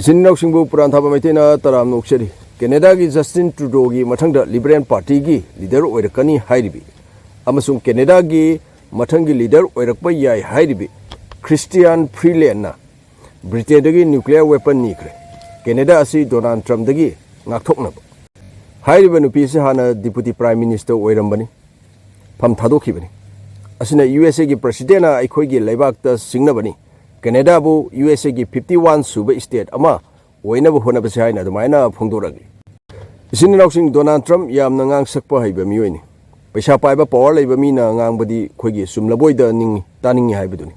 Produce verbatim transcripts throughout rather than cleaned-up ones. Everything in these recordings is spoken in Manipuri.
ꯏꯆꯤꯟ ꯏꯅꯥꯎꯁꯤꯡꯕꯨ ꯄꯨꯔꯥꯟ ꯊꯥꯕ ꯃꯩꯇꯩꯅ ꯇꯔꯥꯝꯅ ꯑꯣꯛꯆꯔꯤ꯫ ꯀꯦꯅꯦꯗꯥꯒꯤ ꯖꯁꯇꯤꯟ ꯇ꯭ꯔꯨꯗꯣꯒꯤ ꯃꯊꯪꯗ ꯂꯤꯕꯔꯦꯜ ꯄꯥꯔꯇꯤꯒꯤ ꯂꯤꯗꯔ ꯑꯣꯏꯔꯛꯀꯅꯤ ꯍꯥꯏꯔꯤꯕꯤ ꯑꯃꯁꯨꯡ ꯀꯦꯅꯦꯗꯥꯒꯤ ꯃꯊꯪꯒꯤ ꯂꯤꯗꯔ ꯑꯣꯏꯔꯛꯄ ꯌꯥꯏ ꯍꯥꯏꯔꯤꯕꯤ ꯈ꯭ꯔꯤꯁꯇꯤꯌꯥꯟ ꯐ꯭ꯔꯤꯂꯦꯟꯅ ꯕ꯭ꯔꯤꯇꯦꯟꯗꯒꯤ ꯅ꯭ꯌꯨꯀ꯭ꯂꯤꯌꯔ ꯋꯦꯄꯟ ꯅꯤꯈ꯭ꯔꯦ꯫ ꯀꯦꯅꯦꯗꯥ ꯑꯁꯤ ꯗꯣꯅꯥꯜꯗ ꯇ꯭ꯔꯝꯞꯗꯒꯤ ꯉꯥꯛꯊꯣꯛꯅꯕ꯫ ꯍꯥꯏꯔꯤꯕ ꯅꯨꯄꯤ ꯑꯁꯤ ꯍꯥꯟꯅ ꯗꯤꯄꯨꯇꯤ ꯄ꯭ꯔꯥꯏꯝ ꯃꯤꯅꯤꯁꯇꯔ ꯑꯣꯏꯔꯝꯕꯅꯤ, ꯐꯝ ꯊꯥꯗꯣꯛꯈꯤꯕꯅꯤ꯫ ꯑꯁꯤꯅ ꯌꯨ ꯑꯦꯁ ꯑꯦꯒꯤ ꯄ꯭ꯔꯁꯤꯗꯦꯟꯅ ꯑꯩꯈꯣꯏꯒꯤ ꯂꯩꯕꯥꯛꯇ ꯁꯤꯡꯅꯕꯅꯤ꯫ ꯀꯦꯅꯦꯗꯥꯕꯨ ꯌꯨ ꯑꯦꯁ ꯑꯦꯒꯤ ꯐꯤꯐꯇꯤ ꯋꯥꯟ ꯁꯨꯕ ꯏꯁꯇꯦꯠ ꯑꯃ ꯑꯣꯏꯅꯕ ꯍꯣꯠꯅꯕꯁꯦ ꯍꯥꯏꯅ ꯑꯗꯨꯃꯥꯏꯅ ꯐꯣꯡꯗꯣꯔꯛꯂꯤ꯫ ꯏꯆꯤꯟ ꯏꯅꯥꯎꯁꯤꯡ, ꯗꯣꯅꯥꯜꯗ ꯇ꯭ꯔꯝꯞ ꯌꯥꯝꯅ ꯉꯥꯡꯁꯛꯄ ꯍꯩꯕ ꯃꯤꯑꯣꯏꯅꯤ꯫ ꯄꯩꯁꯥ ꯄꯥꯏꯕ, ꯄꯋꯥꯔ ꯂꯩꯕ ꯃꯤꯅ ꯉꯥꯡꯕꯗꯤ ꯑꯩꯈꯣꯏꯒꯤ ꯆꯨꯝꯂꯕꯣꯏꯗ ꯅꯤꯡꯉꯤ, ꯇꯥꯅꯤꯡꯉꯤ ꯍꯥꯏꯕꯗꯨꯅꯤ꯫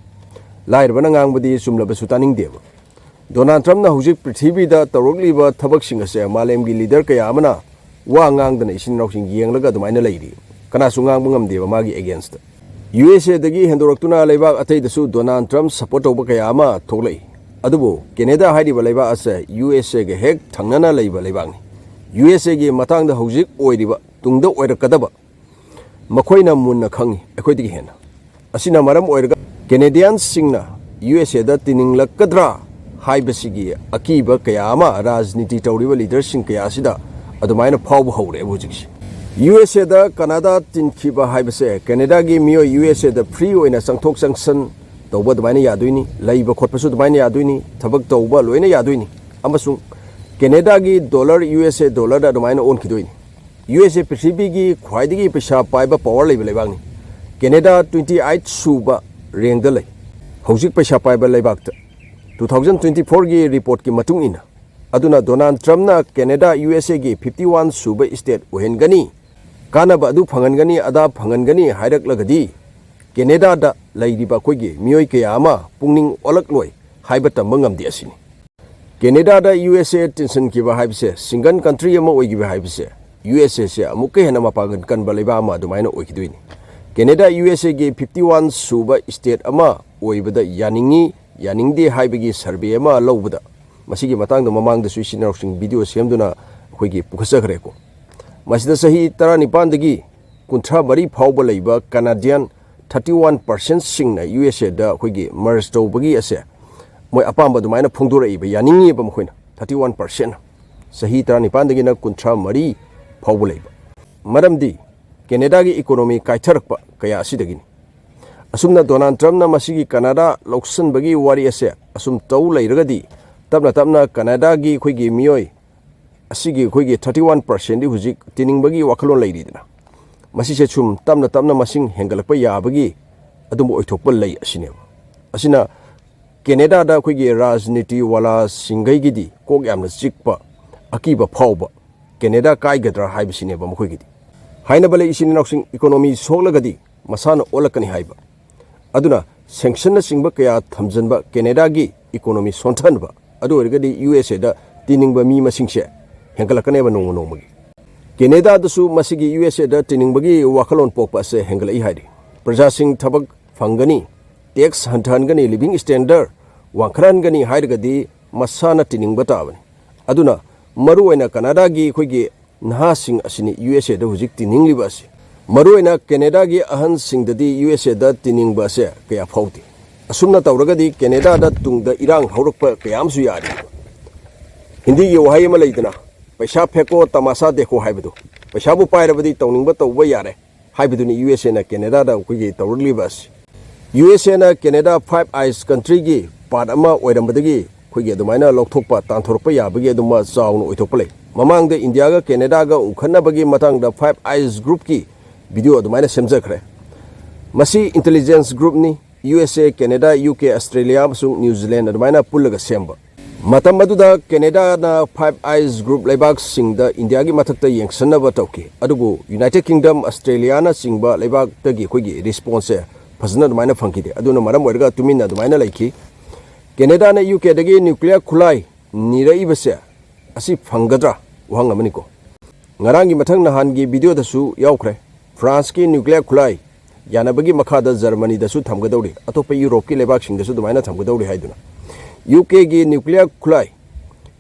ꯂꯥꯏꯔꯕꯅ ꯉꯥꯡꯕꯗꯤ ꯆꯨꯝꯂꯕꯁꯨ ꯇꯥꯅꯤꯡꯗꯦꯕ꯫ ꯗꯣꯅꯥꯜꯗ ꯇ꯭ꯔꯝꯞꯅ ꯍꯧꯖꯤꯛ ꯄ꯭ꯔꯤꯊꯤꯕꯤꯗ ꯇꯧꯔꯛꯂꯤꯕ ꯊꯕꯛꯁꯤꯡ ꯑꯁꯦ ꯃꯥꯂꯦꯝꯒꯤ ꯂꯤꯗꯔ ꯀꯌꯥ ꯑꯃꯅ ꯋꯥ ꯉꯥꯡꯗꯅ ꯏꯆꯤꯟ ꯏꯅꯥꯎꯁꯤꯡ ꯌꯦꯡꯂꯒ ꯑꯗꯨꯃꯥꯏꯅ ꯂꯩꯔꯤ꯫ ꯀꯅꯥꯁꯨ ꯉꯥꯡꯕ ꯉꯝꯗꯦꯕ ꯃꯥꯒꯤ ꯑꯦꯒꯦꯟꯁꯇ꯫ ꯌꯨ ꯑꯦꯁ ꯑꯦꯗꯒꯤ ꯍꯦꯟꯗꯣꯔꯛꯇꯨꯅ ꯂꯩꯕꯥꯛ ꯑꯇꯩꯗꯁꯨ ꯗꯣꯅꯥꯜꯗ ꯇ꯭ꯔꯝꯞ ꯁꯄꯣꯔꯠ ꯇꯧꯕ ꯀꯌꯥ ꯑꯃ ꯊꯣꯛꯂꯛꯏ꯫ ꯑꯗꯨꯕꯨ ꯀꯦꯅꯦꯗꯥ ꯍꯥꯏꯔꯤꯕ ꯂꯩꯕꯥꯛ ꯑꯁꯦ ꯌꯨ ꯑꯦꯁ ꯑꯦꯒ ꯍꯦꯛ ꯊꯪꯅꯅ ꯂꯩꯕ ꯂꯩꯕꯥꯛꯅꯤ꯫ ꯌꯨ ꯑꯦꯁ ꯑꯦꯒꯤ ꯃꯇꯥꯡꯗ ꯍꯧꯖꯤꯛ ꯑꯣꯏꯔꯤꯕ, ꯇꯨꯡꯗ ꯑꯣꯏꯔꯛꯀꯗꯕ ꯃꯈꯣꯏꯅ ꯃꯨꯟꯅ ꯈꯪꯏ ꯑꯩꯈꯣꯏꯗꯒꯤ ꯍꯦꯟꯅ꯫ ꯑꯁꯤꯅ ꯃꯔꯝ ꯑꯣꯏꯔꯒ ꯀꯦꯅꯦꯗꯤꯌꯟꯁꯤꯡꯅ ꯌꯨ ꯑꯦꯁ ꯑꯦꯗ ꯇꯤꯟꯅꯤꯡꯂꯛꯀꯗ꯭ꯔꯥ ꯍꯥꯏꯕꯁꯤꯒꯤ ꯑꯀꯤꯕ ꯀꯌꯥ ꯑꯃ ꯔꯥꯖꯅꯤꯇꯤ ꯇꯧꯔꯤꯕ ꯂꯤꯗꯔꯁꯤꯡ ꯀꯌꯥ ꯑꯁꯤꯗ ꯑꯗꯨꯃꯥꯏꯅ ꯐꯥꯎꯕ ꯍꯧꯔꯛꯑꯦꯕ ꯍꯧꯖꯤꯛꯁꯦ꯫ ꯌꯨ ꯑꯦꯁ ꯑꯦꯗ ꯀꯅꯥꯗꯥ ꯇꯤꯟꯈꯤꯕ ꯍꯥꯏꯕꯁꯦ ꯀꯦꯅꯦꯗꯥꯒꯤ ꯃꯤꯑꯣꯏ ꯌꯨ ꯑꯦꯁ ꯑꯦꯗ ꯐ꯭ꯔꯤ ꯑꯣꯏꯅ ꯆꯪꯊꯣꯛ ꯆꯪꯁꯟ ꯇꯧꯕ ꯑꯗꯨꯃꯥꯏꯅ ꯌꯥꯗꯣꯏꯅꯤ, ꯂꯩꯕ ꯈꯣꯠꯄꯁꯨ ꯑꯗꯨꯃꯥꯏꯅ ꯌꯥꯗꯣꯏꯅꯤ, ꯊꯕꯛ ꯇꯧꯕ ꯂꯣꯏꯅ ꯌꯥꯗꯣꯏꯅꯤ꯫ ꯑꯃꯁꯨꯡ ꯀꯦꯅꯦꯗꯥꯒꯤ ꯗꯣꯂꯔ ꯌꯨ ꯑꯦꯁ ꯑꯦ ꯗꯣꯂꯔꯗ ꯑꯗꯨꯃꯥꯏꯅ ꯑꯣꯟꯈꯤꯗꯣꯏꯅꯤ꯫ ꯌꯨ ꯑꯦꯁ ꯑꯦ ꯄ꯭ꯔꯤꯊꯤꯕꯤꯒꯤ ꯈ꯭ꯋꯥꯏꯗꯒꯤ ꯄꯩꯁꯥ ꯄꯥꯏꯕ ꯄꯋꯥꯔ ꯂꯩꯕ ꯂꯩꯕꯥꯛꯅꯤ꯫ ꯀꯦꯅꯦꯗꯥ ꯇ꯭ꯋꯦꯟꯇꯤ ꯑꯩꯠ ꯁꯨꯕ ꯔꯦꯡꯗ ꯂꯩ ꯍꯧꯖꯤꯛ ꯄꯩꯁꯥ ꯄꯥꯏꯕ ꯂꯩꯕꯥꯛꯇ, ꯇꯨ ꯊꯥꯎꯖꯟ ꯇ꯭ꯋꯦꯟꯇꯤ ꯐꯣꯔꯒꯤ ꯔꯤꯄꯣꯔꯠꯀꯤ ꯃꯇꯨꯡ ꯏꯟꯅ꯫ ꯑꯗꯨꯅ ꯗꯣꯅꯥꯜꯗ ꯇ꯭ꯔꯝꯞꯅ ꯀꯦꯅꯦꯗꯥ ꯌꯨ ꯑꯦꯁ ꯑꯦꯒꯤ ꯐꯤꯐꯇꯤ ꯋꯥꯟ ꯁꯨꯕ ꯏꯁꯇꯦꯠ ꯑꯣꯏꯍꯟꯒꯅꯤ, ꯀꯥꯟꯅꯕ ꯑꯗꯨ ꯐꯪꯍꯟꯒꯅꯤ, ꯑꯗꯥ ꯐꯪꯍꯟꯒꯅꯤ ꯍꯥꯏꯔꯛꯂꯒꯗꯤ ꯀꯦꯅꯦꯗꯥꯗ ꯂꯩꯔꯤꯕ ꯑꯩꯈꯣꯏꯒꯤ ꯃꯤꯑꯣꯏ ꯀꯌꯥ ꯑꯃ ꯄꯨꯛꯅꯤꯡ ꯑꯣꯜꯂꯛꯂꯣꯏ ꯍꯥꯏꯕ ꯇꯝꯕ ꯉꯝꯗꯦ ꯑꯁꯤꯅꯤ꯫ ꯀꯦꯅꯦꯗꯥꯗ ꯌꯨ ꯑꯦꯁ ꯑꯦ ꯇꯤꯟꯁꯤꯟꯈꯤꯕ ꯍꯥꯏꯕꯁꯦ, ꯁꯤꯡꯒꯜ ꯀꯟꯇ꯭ꯔꯤ ꯑꯃ ꯑꯣꯏꯈꯤꯕ ꯍꯥꯏꯕꯁꯦ, ꯌꯨ ꯑꯦꯁ ꯑꯦꯁꯦ ꯑꯃꯨꯛꯀ ꯍꯦꯟꯅ ꯃꯄꯥꯡꯒꯜ ꯀꯟꯕ ꯂꯩꯕꯥꯛ ꯑꯃ ꯑꯗꯨꯃꯥꯏꯅ ꯑꯣꯏꯈꯤꯗꯣꯏꯅꯤ꯫ ꯀꯦꯅꯦꯗꯥ ꯌꯨ ꯑꯦꯁ ꯑꯦꯒꯤ ꯐꯤꯐꯇꯤ ꯋꯥꯟ ꯁꯨꯕ ꯏꯁꯇꯦꯠ ꯑꯃ ꯑꯣꯏꯕꯗ ꯌꯥꯅꯤꯡꯉꯤ ꯌꯥꯅꯤꯡꯗꯦ ꯍꯥꯏꯕꯒꯤ ꯁꯔꯚꯦ ꯑꯃ ꯂꯧꯕꯗ, ꯃꯁꯤꯒꯤ ꯃꯇꯥꯡꯗ ꯃꯃꯥꯡꯗꯁꯨ ꯏꯆꯤꯟ ꯏꯅꯥꯎꯁꯤꯡ ꯚꯤꯗꯤꯑꯣ ꯁꯦꯝꯗꯨꯅ ꯑꯩꯈꯣꯏꯒꯤ ꯄꯨꯈꯠꯆꯈ꯭ꯔꯦꯀꯣ꯫ ꯃꯁꯤꯗ ꯆꯍꯤ ꯇꯔꯥꯅꯤꯄꯥꯟꯗꯒꯤ ꯀꯨꯟꯊ꯭ꯔꯥ ꯃꯔꯤ ꯐꯥꯎꯕ ꯂꯩꯕ ꯀꯅꯥꯗꯤꯌꯟ ꯊꯥꯔꯇꯤ ꯋꯥꯟ ꯄꯥꯔꯁꯦꯟꯁꯤꯡꯅ ꯌꯨ ꯑꯦꯁ ꯑꯦꯗ ꯑꯩꯈꯣꯏꯒꯤ ꯃꯔꯖ ꯇꯧꯕꯒꯤ ꯑꯁꯦ ꯃꯣꯏ ꯑꯄꯥꯝꯕ ꯑꯗꯨꯃꯥꯏꯅ ꯐꯣꯡꯗꯣꯔꯛꯏꯕ, ꯌꯥꯅꯤꯡꯉꯤꯕ ꯃꯈꯣꯏꯅ, ꯊꯥꯔꯇꯤ ꯋꯥꯟ ꯄꯥꯔꯁꯦꯟ, ꯆꯍꯤ ꯇꯔꯥꯅꯤꯄꯥꯟꯗꯒꯤꯅ ꯀꯨꯟꯊ꯭ꯔꯥ ꯃꯔꯤ ꯐꯥꯎꯕ ꯂꯩꯕ꯫ ꯃꯔꯝꯗꯤ ꯀꯦꯅꯦꯗꯥꯒꯤ ꯏꯀꯣꯅꯣꯃꯤ ꯀꯥꯏꯊꯔꯛꯄ ꯀꯌꯥ ꯑꯁꯤꯗꯒꯤꯅꯤ꯫ ꯑꯁꯨꯝꯅ ꯗꯣꯅꯥꯜꯗ ꯇ꯭ꯔꯝꯞꯅ ꯃꯁꯤꯒꯤ ꯀꯅꯥꯗꯥ ꯂꯧꯁꯤꯟꯕꯒꯤ ꯋꯥꯔꯤ ꯑꯁꯦ ꯑꯁꯨꯝ ꯇꯧ ꯂꯩꯔꯒꯗꯤ, ꯇꯞꯅ ꯇꯞꯅ ꯀꯅꯥꯗꯥꯒꯤ ꯑꯩꯈꯣꯏꯒꯤ ꯃꯤꯑꯣꯏ ꯑꯁꯤꯒꯤ ꯑꯩꯈꯣꯏꯒꯤ ꯊꯥꯔꯇꯤ ꯋꯥꯟ ꯄꯥꯔꯁꯦꯟꯗꯤ ꯍꯧꯖꯤꯛ ꯇꯤꯅꯤꯡꯕꯒꯤ ꯋꯥꯈꯜꯂꯣꯟ ꯂꯩꯔꯤꯗꯅ, ꯃꯁꯤꯁꯦ ꯁꯨꯝ ꯇꯞꯅ ꯇꯞꯅ ꯃꯁꯤꯡ ꯍꯦꯟꯒꯠꯂꯛꯄ ꯌꯥꯕꯒꯤ ꯑꯗꯨꯝꯕ ꯑꯣꯏꯊꯣꯛꯄ ꯂꯩ ꯑꯁꯤꯅꯦꯕ꯫ ꯑꯁꯤꯅ ꯀꯦꯅꯦꯗꯥꯗ ꯑꯩꯈꯣꯏꯒꯤ ꯔꯥꯖꯅꯤꯇꯤ ꯋꯥꯂꯥꯁꯤꯡꯈꯩꯒꯤꯗꯤ ꯀꯣꯛ ꯌꯥꯝꯅ ꯆꯤꯛꯄ, ꯑꯀꯤꯕ ꯐꯥꯎꯕ, ꯀꯦꯅꯦꯗꯥ ꯀꯥꯏꯒꯗ꯭ꯔꯥ ꯍꯥꯏꯕꯁꯤꯅꯦꯕ ꯃꯈꯣꯏꯒꯤꯗꯤ꯫ ꯍꯥꯏꯅꯕ ꯂꯩ, ꯏꯆꯤꯟ ꯏꯅꯥꯎꯁꯤꯡ, ꯏꯀꯣꯅꯣꯃꯤ ꯁꯣꯛꯂꯒꯗꯤ ꯃꯁꯥꯅ ꯑꯣꯜꯂꯛꯀꯅꯤ ꯍꯥꯏꯕ꯫ ꯑꯗꯨꯅ ꯁꯦꯡꯁꯟꯅꯆꯤꯡꯕ ꯀꯌꯥ ꯊꯝꯖꯤꯟꯕ, ꯀꯦꯅꯦꯗꯥꯒꯤ ꯏꯀꯣꯅꯣꯃꯤ ꯁꯣꯟꯊꯍꯟꯕ, ꯑꯗꯨ ꯑꯣꯏꯔꯒꯗꯤ ꯌꯨ ꯑꯦꯁ ꯑꯦꯗ ꯇꯤꯅꯤꯡꯕ ꯃꯤ ꯃꯁꯤꯡꯁꯦ ꯍꯦꯟꯒꯠꯂꯛꯀꯅꯦꯕ ꯅꯣꯡꯃ ꯅꯣꯡꯃꯒꯤ꯫ ꯀꯦꯅꯦꯗꯥꯗꯁꯨ ꯃꯁꯤꯒꯤ ꯌꯨ ꯑꯦꯁ ꯑꯦꯗ ꯇꯤꯅꯤꯡꯕꯒꯤ ꯋꯥꯈꯜꯂꯣꯟ ꯄꯣꯛꯄ ꯑꯁꯦ ꯍꯦꯟꯒꯠꯂꯛꯏ ꯍꯥꯏꯔꯤ꯫ ꯄ꯭ꯔꯖꯥꯁꯤꯡ ꯊꯕꯛ ꯐꯪꯒꯅꯤ, ꯇꯦꯛꯁ ꯍꯟꯊꯍꯟꯒꯅꯤ, ꯂꯤꯚꯤꯡ ꯁ꯭ꯇꯦꯟꯗꯔꯗ ꯋꯥꯡꯈꯠꯍꯟꯒꯅꯤ ꯍꯥꯏꯔꯒꯗꯤ ꯃꯁꯥꯅ ꯇꯤꯅꯤꯡꯕ ꯇꯥꯕꯅꯤ꯫ ꯑꯗꯨꯅ ꯃꯔꯨꯑꯣꯏꯅ ꯀꯅꯥꯗꯥꯒꯤ ꯑꯩꯈꯣꯏꯒꯤ ꯅꯍꯥꯁꯤꯡ ꯑꯁꯤꯅꯤ ꯌꯨ ꯑꯦꯁ ꯑꯦꯗ ꯍꯧꯖꯤꯛ ꯇꯤꯅꯤꯡꯂꯤꯕ ꯑꯁꯤ꯫ ꯃꯔꯨꯑꯣꯏꯅ ꯀꯦꯅꯦꯗꯥꯒꯤ ꯑꯍꯟꯁꯤꯡꯗꯗꯤ ꯌꯨ ꯑꯦꯁ ꯑꯦꯗ ꯇꯤꯅꯤꯡꯕ ꯑꯁꯦ ꯀꯌꯥ ꯐꯥꯎꯗꯦ꯫ ꯑꯁꯨꯝꯅ ꯇꯧꯔꯒꯗꯤ ꯀꯦꯅꯦꯗꯥꯗ ꯇꯨꯡꯗ ꯏꯔꯥꯡ ꯍꯧꯔꯛꯄ ꯀꯌꯥ ꯑꯃꯁꯨ ꯌꯥꯔꯤ꯫ ꯍꯤꯟꯗꯤꯒꯤ ꯋꯥꯍꯩ ꯑꯃ ꯂꯩꯗꯅ, "ꯄꯩꯁꯥ ꯐꯦꯀꯣ ꯇꯃꯥꯁꯥ ꯗꯦꯀꯣ" ꯍꯥꯏꯕꯗꯨ꯫ ꯄꯩꯁꯥꯕꯨ ꯄꯥꯏꯔꯕꯗꯤ ꯇꯧꯅꯤꯡꯕ ꯇꯧꯕ ꯌꯥꯔꯦ ꯍꯥꯏꯕꯗꯨꯅꯤ ꯌꯨ ꯑꯦꯁ ꯑꯦꯅ ꯀꯦꯅꯦꯗꯥꯗ ꯑꯩꯈꯣꯏꯒꯤ ꯇꯧꯔꯛꯂꯤꯕ ꯑꯁꯤ꯫ ꯌꯨ ꯑꯦꯁ ꯑꯦꯅ ꯀꯦꯅꯦꯗꯥ ꯐꯥꯏꯚ ꯑꯥꯏꯁ ꯀꯟꯇ꯭ꯔꯤꯒꯤ ꯄꯥꯔꯠ ꯑꯃ ꯑꯣꯏꯔꯝꯕꯗꯒꯤ ꯑꯩꯈꯣꯏꯒꯤ ꯑꯗꯨꯃꯥꯏꯅ ꯂꯧꯊꯣꯛꯄ, ꯇꯥꯟꯊꯣꯔꯛꯄ ꯌꯥꯕꯒꯤ ꯑꯗꯨꯝꯕ ꯆꯥꯎꯅ ꯑꯣꯏꯊꯣꯛꯄ ꯂꯩ꯫ ꯃꯃꯥꯡꯗ ꯏꯟꯗꯤꯌꯥꯒ ꯀꯦꯅꯦꯗꯥꯒ ꯎꯈꯠꯅꯕꯒꯤ ꯃꯇꯥꯡꯗ ꯐꯥꯏꯚ ꯑꯥꯏꯁ ꯒ꯭ꯔꯨꯞꯀꯤ ꯚꯤꯗꯤꯑꯣ ꯑꯗꯨꯃꯥꯏꯅ ꯁꯦꯝꯖꯈ꯭ꯔꯦ꯫ ꯃꯁꯤ ꯏꯟꯇꯦꯂꯤꯖꯦꯟꯁ ꯒ꯭ꯔꯨꯞꯅꯤ꯫ ꯌꯨ ꯑꯦꯁ ꯑꯦ, ꯀꯦꯅꯦꯗꯥ, ꯌꯨ ꯀꯦ, ꯑꯁꯇ꯭ꯔꯦꯂꯤꯌꯥ ꯑꯃꯁꯨꯡ ꯅ꯭ꯌꯨ ꯖꯤꯂꯦꯟ ꯑꯗꯨꯃꯥꯏꯅ ꯄꯨꯜꯂꯒ ꯁꯦꯝꯕ꯫ ꯃꯇꯝ ꯑꯗꯨꯗ ꯀꯦꯅꯦꯗꯥꯅ ꯐꯥꯏꯚ ꯑꯥꯏꯁ ꯒ꯭ꯔꯨꯞ ꯂꯩꯕꯥꯛꯁꯤꯡꯗ ꯏꯟꯗꯤꯌꯥꯒꯤ ꯃꯊꯛꯇ ꯌꯦꯡꯁꯤꯟꯅꯕ ꯇꯧꯈꯤ꯫ ꯑꯗꯨꯕꯨ ꯌꯨꯅꯥꯏꯇꯦꯗ ꯀꯤꯡꯗꯝ, ꯑꯁꯇ꯭ꯔꯦꯂꯤꯌꯥꯅꯆꯤꯡꯕ ꯂꯩꯕꯥꯛꯇꯒꯤ ꯑꯩꯈꯣꯏꯒꯤ ꯔꯤꯁꯄꯣꯟꯁꯁꯦ ꯐꯖꯅ ꯑꯗꯨꯃꯥꯏꯅ ꯐꯪꯈꯤꯗꯦ꯫ ꯑꯗꯨꯅ ꯃꯔꯝ ꯑꯣꯏꯔꯒ ꯇꯨꯃꯤꯟꯅ ꯑꯗꯨꯃꯥꯏꯅ ꯂꯩꯈꯤ꯫ ꯀꯦꯅꯦꯗꯥꯅ ꯌꯨ ꯀꯦꯗꯒꯤ ꯅ꯭ꯌꯨꯀ꯭ꯂꯤꯌꯔ ꯈꯨꯠꯂꯥꯏ ꯅꯤꯔꯛꯏꯕꯁꯦ ꯑꯁꯤ ꯐꯪꯒꯗ꯭ꯔꯥ? ꯋꯥꯍꯪ ꯑꯃꯅꯤꯀꯣ꯫ ꯉꯔꯥꯡꯒꯤ ꯃꯊꯪ ꯅꯍꯥꯟꯒꯤ ꯚꯤꯗꯤꯑꯣꯗꯁꯨ ꯌꯥꯎꯈ꯭ꯔꯦ꯫ ꯐ꯭ꯔꯥꯟꯁꯀꯤ ꯅ꯭ꯌꯨꯀ꯭ꯂꯤꯌꯔ ꯈꯨꯠꯂꯥꯏ ꯌꯥꯅꯕꯒꯤ ꯃꯈꯥꯗ ꯖꯔꯃꯅꯤꯗꯁꯨ ꯊꯝꯒꯗꯧꯔꯤ, ꯑꯇꯣꯞꯄ ꯌꯨꯔꯣꯞꯀꯤ ꯂꯩꯕꯥꯛꯁꯤꯡꯗꯁꯨ ꯑꯗꯨꯃꯥꯏꯅ ꯊꯝꯒꯗꯧꯔꯤ ꯍꯥꯏꯗꯨꯅ꯫ ꯌꯨ ꯀꯦꯒꯤ ꯅ꯭ꯌꯨꯀ꯭ꯂꯤꯌꯔ ꯈꯨꯠꯂꯥꯏ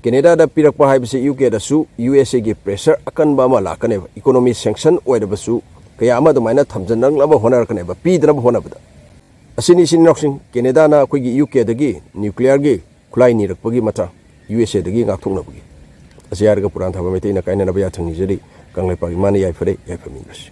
ꯀꯦꯅꯦꯗꯥꯗ ꯄꯤꯔꯛꯄ ꯍꯥꯏꯕꯁꯤ ꯌꯨ ꯀꯦꯗꯁꯨ ꯌꯨ ꯑꯦꯁ ꯑꯦꯒꯤ ꯄ꯭ꯔꯦꯁꯔ ꯑꯀꯟꯕ ꯑꯃ ꯂꯥꯛꯀꯅꯦꯕ꯫ ꯏꯀꯣꯅꯣꯃꯤ ꯁꯦꯡꯁꯟ ꯑꯣꯏꯔꯕꯁꯨ ꯀꯌꯥ ꯑꯃ ꯑꯗꯨꯃꯥꯏꯅ ꯊꯝꯖꯤꯟꯅꯅꯕ ꯍꯣꯠꯅꯔꯛꯀꯅꯦꯕ, ꯄꯤꯗꯅꯕ ꯍꯣꯠꯅꯕꯗ꯫ ꯑꯁꯤꯅꯤ, ꯏꯆꯤꯟ ꯏꯅꯥꯎꯁꯤꯡ, ꯀꯦꯅꯦꯗꯥꯅ ꯑꯩꯈꯣꯏꯒꯤ ꯌꯨ ꯀꯦꯗꯒꯤ ꯅ꯭ꯌꯨꯀ꯭ꯂꯤꯌꯥꯔꯒꯤ ꯈꯨꯠꯂꯥꯏ ꯅꯤꯔꯛꯄꯒꯤ ꯃꯇꯥꯡ, ꯌꯨ ꯑꯦꯁ ꯑꯦꯗꯒꯤ ꯉꯥꯛꯊꯣꯛꯅꯕꯒꯤ꯫ ꯑꯁꯤ ꯍꯥꯏꯔꯒ ꯄꯨꯔꯥꯟ ꯊꯥꯕ ꯃꯩꯇꯩꯅ ꯀꯥꯏꯅꯅꯕ ꯌꯥꯊꯪ ꯅꯤꯖꯔꯤ꯫ ꯀꯪꯂꯩꯄꯥꯛ ꯏꯃꯥꯅ ꯌꯥꯏꯐꯔꯦ, ꯌꯥꯏꯐꯃꯤꯟꯅꯁꯤ꯫